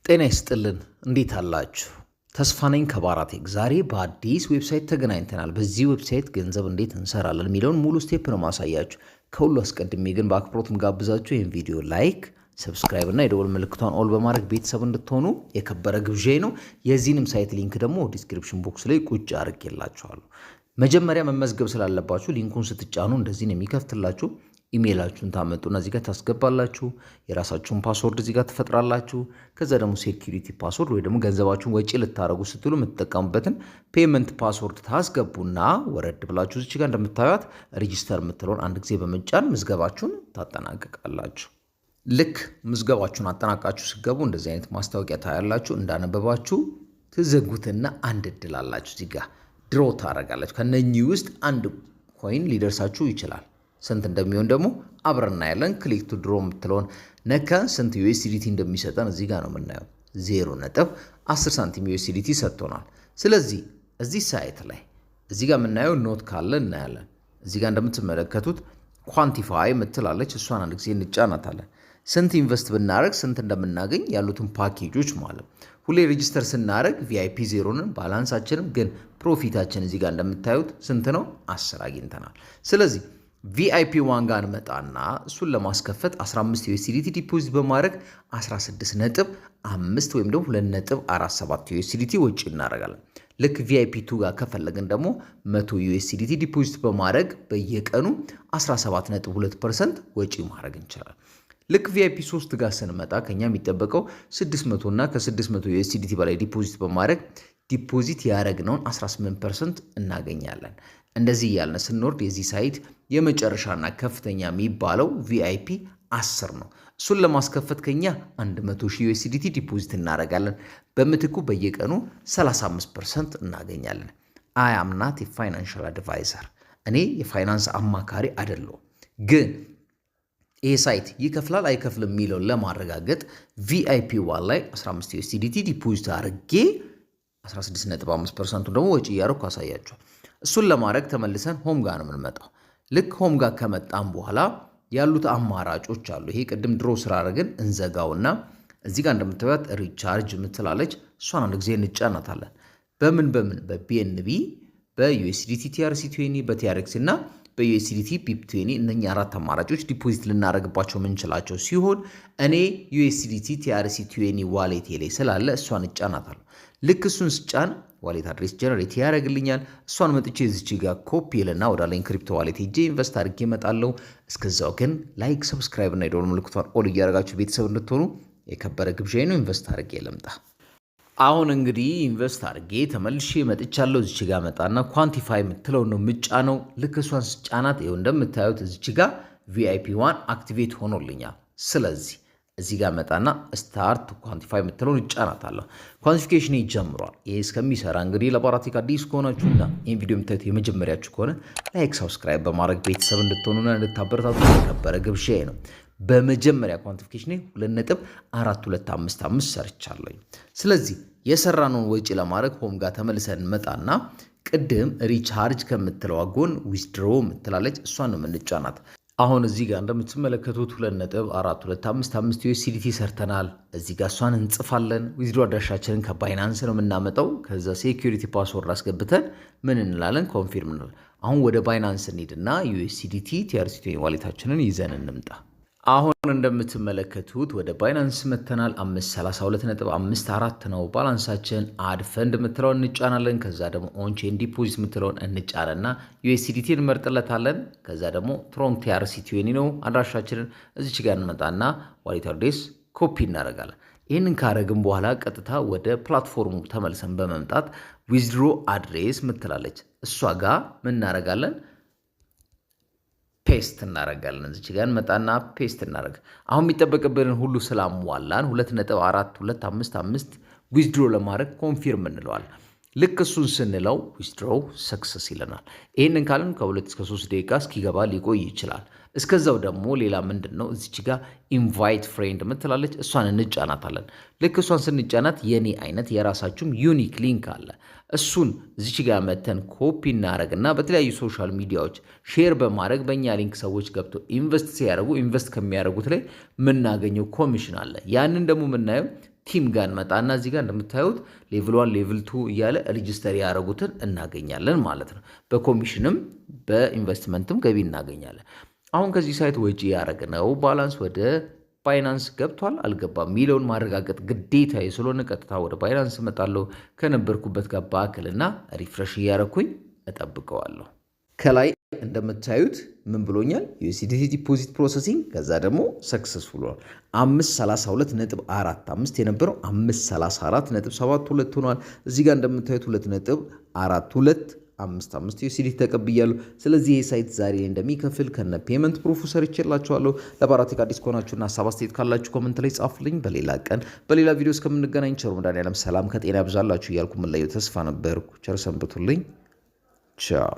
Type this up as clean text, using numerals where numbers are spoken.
ጤና ይስጥልን፣ እንዴት አላችሁ? ተስፋ ነኝ ከባራቴክ። ዛሬ በአዲስ website ተገናኝተናል። በዚህ website ገንዘብ እንዴት እንሰራለን የሚለውን ሙሉ step ነው ማሳያችሁ። ከሁሉ አስቀድሜ ግን በአክብሮት ምጋብዛችሁ ይህን ቪዲዮ like፣ subscribe እና የደወል ምልክቷን all በማድረግ ቤተሰብ እንድትሆኑ የከበረ ግብዣ ነው። የዚህንም site link ደግሞ description box ላይ ቁጭ አድርጌላችኋለሁ። መጀመሪያ መመዝገብ ስላለባችሁ link ኡን ስትጫኑ እንደዚህ ነው የሚከፍትላችሁ። ኢሜይላችሁን ታመጡና እዚህ ጋር ታስገባላችሁ። የራሳችሁን password እዚህ ጋር ትፈጥራላችሁ። ከዛ ደግሞ security password ወይ ደግሞ ገንዘባችሁን ወጪ ልታደርጉ ስትሉ የምትጠቀሙበትን payment password ታስገቡና ወረድ ብላችሁ እዚች ጋር እንደምታዩት register የምትለውን አንድ ጊዜ በመጫን ምዝገባችሁን ታጠናቅቃላችሁ። ልክ ምዝገባችሁን አጠናቃችሁ ስትገቡ እንደዚህ አይነት ማስታወቂያ ታያላችሁ። እንዳነበባችሁ ትዘጉትና አንድ እድል አላችሁ። እዚህ ጋር draw ታደርጋላችሁ። ከነኚህ ውስጥ አንድ coin ሊደርሳችሁ ይችላል። ስንት እንደሚሆን ደግሞ አብረን እናያለን። Click to draw የምትለውን ነካ። ስንት USDT እንደሚሰጠን እዚህ ጋር ነው የምናየው። 0.10 ሳንቲም USDT ሰጥቶናል። ስለዚህ እዚህ site ላይ እዚህ ጋር የምናየው note ካለ እናያለን። እዚህ ጋር እንደምትመለከቱት quantify የምትላለች፣ እሷን አንድ ጊዜ እንጫናታለን። ስንት invest ብናደረግ ስንት እንደምናገኝ ያሉትን ፓኬጆች ማለት። ሁሌ register ስናደረግ VIP 0 ነን፣ balance ኣችንም ግን profit ኣችን እዚህ ጋር እንደምታዩት ስንት ነው? 10 አግኝተናል። ስለዚህ VIP 1 ጋር እንመጣና እሱን ለማስከፈት 15 USDT deposit በማድረግ 16.5 ወይም ደግሞ 2.47 USDT ወጪ እናደርጋለን። ልክ VIP 2 ጋር ከፈለግን ደግሞ 100 USDT deposit በማድረግ በየቀኑ 17.2% ወጪ ማድረግ እንችላለን። ልክ VIP 3 ጋር ስንመጣ ከኛ የሚጠበቀው 600 እና ከ600 USDT በላይ deposit በማድረግ deposit ያደረግነውን 18% እናገኛለን። እንደዚህ እያልን ስንወርድ የዚህ site የመጨረሻና ከፍተኛ የሚባለው VIP 10 ነው። እሱን ለማስከፈት ከኛ 100 ሺህ USDT deposit እናደርጋለን። በምትኩ በየቀኑ 35% እናገኛለን። I am not a financial advisor፣ እኔ የፋይናንስ አማካሪ አይደለሁም። ግን ይሄ site ይከፍላል አይከፍልም የሚለውን ለማረጋገጥ VIP 1 ላይ 15 USDT deposit አድርጌ 16.5% ኡን ደግሞ ወጪ እያደረኩ አሳያችኋለሁ። እሱን ለማድረግ ተመልሰን home ጋር ነው የምንመጣው። ልክ home ጋር ከመጣን በኋላ ያሉት አማራጮች አሉ። ይሄ ቅድም draw ስላደረግን እንዘጋውና እዚህ ጋር እንደምታዩት recharge የምትላለች፣ እሷን አንድ ጊዜ እንጫናታለን። በምን በምን? በ BNB፣ በ USDT TRC 20፣ በ TRX እና በ USDT BEP 20፣ እነኛ አራት አማራጮች deposit ልናደርግባቸው የምንችላቸው ሲሆን እኔ USDT TRC 20 wallet ላይ ስላለ እሷን እጫናታለሁ። ልክ እሱን ስጫን wallet address generate ያደርግልኛል። እሷን መጥቼ እዚች ጋር ኮፒ ልና ወዳለኝ crypto wallet ሄጄ invest አድርጌ እመጣለሁ። እስከዛው ግን like፣ subscribe እና የደወል ምልክቷን all እያደረጋችሁ ቤተሰብ እንድትሆኑ የከበረ ግብዣዬ ነው። Invest አድርጌ ልምጣ። አሁን እንግዲህ invest አድርጌ ተመልሼ መጥቻለሁ። እዚች ጋር መጣና quantify የምትለው ነው ምጫነው። ልክ እሷን ስጫናት ይኸው እንደምታዩት እዚች ጋር VIP 1 activate ሆኖልኛል። ስለዚህ እዚህ ጋር መጣና start quantify የምትለውን እጫናታለሁ። Quantification ጀምሯል። ይሄ እስከሚሰራ እንግዲህ ለባራቴክ አዲስ ከሆናችሁና ይህን ቪዲዮ የምታዩት የመጀመሪያችሁ ከሆነ like፣ subscribe በማድረግ ቤተሰብ እንድትሆኑና እንድታበረታቱ የከበረ ግብዣዬ ነው። በመጀመሪያ quantification 2.4255 ሰርቻለሁ። ስለዚህ የሰራነውን ወጪ ለማድረግ home ጋር ተመልሰን እንመጣና ቅድም recharge ከምትለዋ ጎን withdraw የምትላለች፣ እሷን ነው የምንጫናት። አሁን እዚህ ጋር እንደምትመለከቱት 2.4255 USDT ሰርተናል። እዚህ ጋር እሷን እንጽፋለን። Withdraw አድራሻችንን ከ Binance ነው የምናመጣው። ከዛ security password አስገብተን ምን እንላለን? Confirm እንላለን። አሁን ወደ Binance እንሂድና USDT TRC wallet ኣችንን ይዘን እንምጣ። አሁን እንደምትመለከቱት ወደ Binance መተናል። 532.54 ነው balance ኣችን። Add fund የምትለውን እንጫናለን። ከዛ ደግሞ on-chain deposit የምትለውን እንጫንና USDT እንመርጥለታለን። ከዛ ደግሞ Tron TRC 20 ነው አድራሻችንን። እዚች ጋር እንመጣና wallet address copy እናደርጋለን። ይህንን ካረግን በኋላ ቀጥታ ወደ platform ኡ ተመልሰን በመምጣት withdraw address ምትላለች፣ እሷ ጋር ምን እናደርጋለን? Paste እናደርጋለን። እዚች ጋር እንመጣና paste እናደርግ። አሁን የሚጠበቅብንን ሁሉ ስላሟላን 2.4255 withdraw ለማድረግ confirm እንለዋለን። ልክ እሱን ስንለው withdraw success ይለናል። ይህንን ካልን ከ2 እስከ 3 ደቂቃ እስኪገባ ሊቆይ ይችላል። እስከዛው ደግሞ ሌላ ምንድን ነው? እዚች ጋር invite friend ምትላለች፣ እሷን እንጫናታለን። ልክ እሷን ስንጫናት የኔ አይነት የራሳችሁም unique link አለ። እሱን እዚች ጋር መተን ኮፒ እናደረግና በተለያዩ social media ዎች share በማድረግ በእኛ link ሰዎች ገብቶ invest ሲያደርጉ invest ከሚያደርጉት ላይ የምናገኘው ኮሚሽን አለ። ያንን ደግሞ የምናየው Team ጋር እንመጣና እዚህ ጋር እንደምታዩት level 1፣ level 2 እያለ register ያደረጉትን እናገኛለን ማለት ነው። በኮሚሽንም በኢንቨስትመንትም ገቢ እናገኛለን። አሁን ከዚህ site ወጪ ያደረግነው balance ወደ Binance ገብቷል አልገባም የሚለውን ማረጋገጥ ግዴታ ስለሆነ ቀጥታ ወደ Binance እመጣለሁ። ከነበርኩበት ጋር back እልና refresh እያደረኩኝ እጠብቀዋለሁ። ከላይ እንደምታዩት ምን ብሎኛል? USDT deposit processing፣ ከዛ ደግሞ successful ሆኗል። 532.45 የነበረው 534.72 ሆኗል። እዚህ ጋር እንደምታዩት 2.4255 USDT ተቀብያለሁ። ስለዚህ ይህ site ዛሬ እንደሚከፍል ከነ payment proof ኡ ሰርቼላችኋለሁ። ለባራቴክ አዲስ ከሆናችሁና ሀሳብ አስተያየት ካላችሁ comment ላይ ጻፉልኝ። በሌላ ቀን በሌላ ቪዲዮ እስከምንገናኝ ቸሩ መድኃኔዓለም ሰላም ከጤና ያብዛላችሁ እያልኩ የምለየው ተስፋ ነበርኩ። ቸር ሰንብቱልኝ። ቻው።